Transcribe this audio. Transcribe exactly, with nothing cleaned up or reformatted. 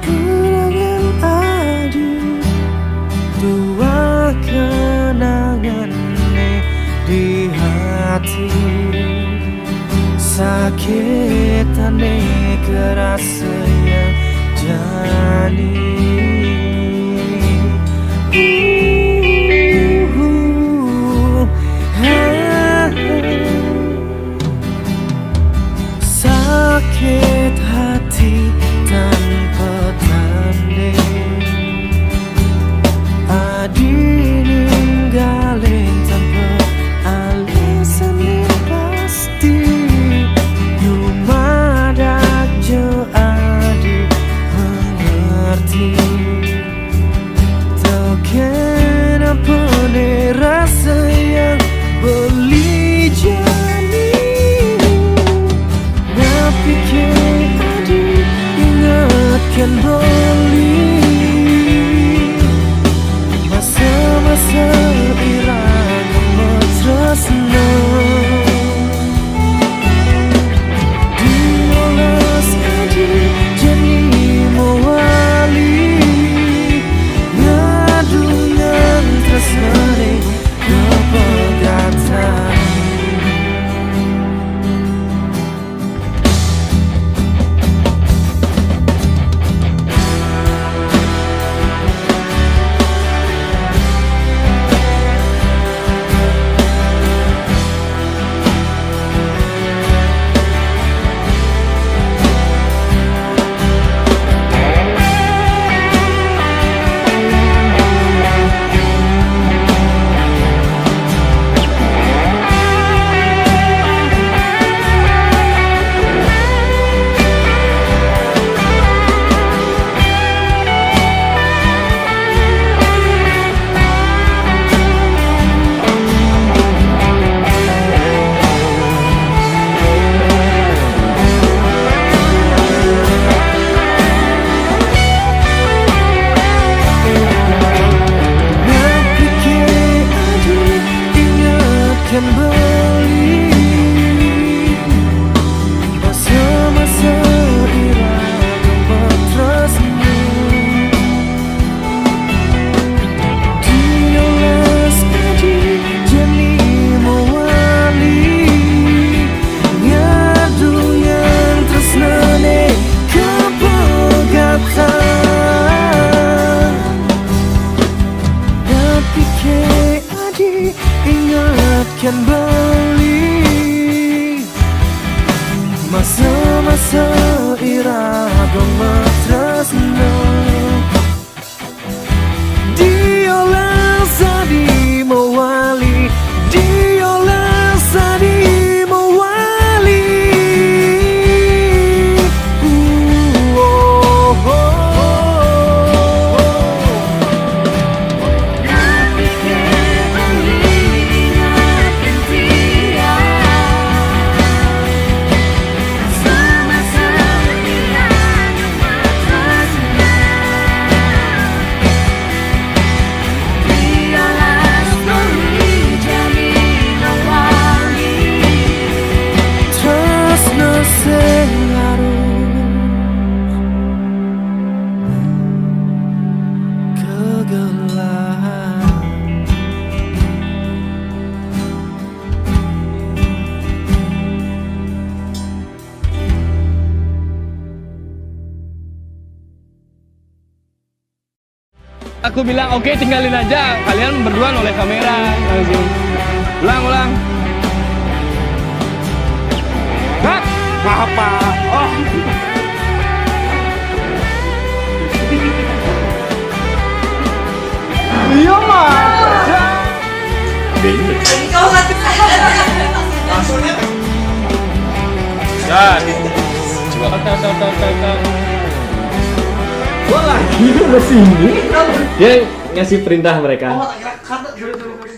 Kenangan adi, dua kenangan ni di hati. Sakit ane kerasa yang jani. Uh, uh, uh. Sakit hati tanpa tanding. Adi ninggalin tanpa alasan yang pasti. Lumadak jo adi mengerti. Tau kenapa ni rasa yang beli jani. Napike adi ingatkan beli masa-masa ira gemetres no. Diolas adi jani mewali ngadungan tresna ni kepegatan. Napike adi ingatkan beli masa-masa ira gemetres no. Diolas adi jani mewali ngadungan tresna ni kepegatan. Napike adi ingatkan beli masa-masa ira gemetres no. Diolas adi mewali, diolas adi mewali. Uh, oh, oh, oh. Tresna sing larut kegelapan. Aku bilang, "Oke, tinggalin aja. Kalian berdua noleh kamera." Langsung. Ulang, ulang. Cut. Maaf, Pak. Oh. Iya, Mas. Cut. Coba. Cut, cut, cut, cut, cut. Gua lagi ke sini. Dia ngasih perintah mereka. Oh, tak kira kata, kira kata.